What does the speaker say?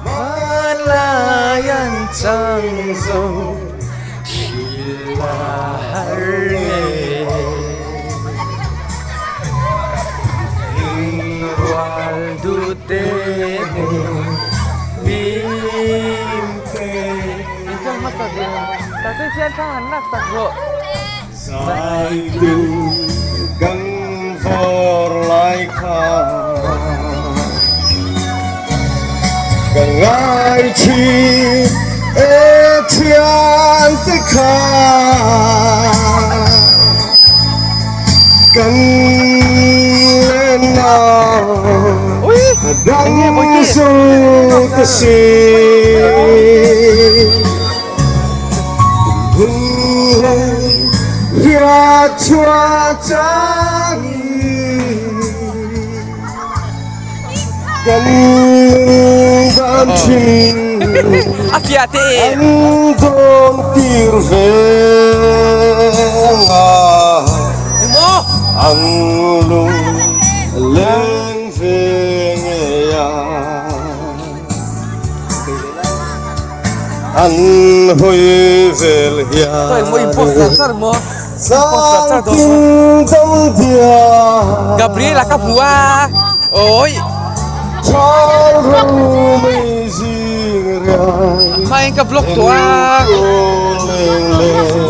Hmanlai an chang zo thil a har nge. Inrual duhte nen hlim te. Inkhawm hmasa ding Tatui khian thla han lak sak rawh. Zaitu kan vawr lai kha ka ngai thin e thian te kha kan lenna dang zo ta si. A fiah te e. Maw. An hawi vel hian Zangtin dam diam Gabriela ka hmu a oi Thal ro mei zing riai Hmain ka vlog tawh a. Leng leng.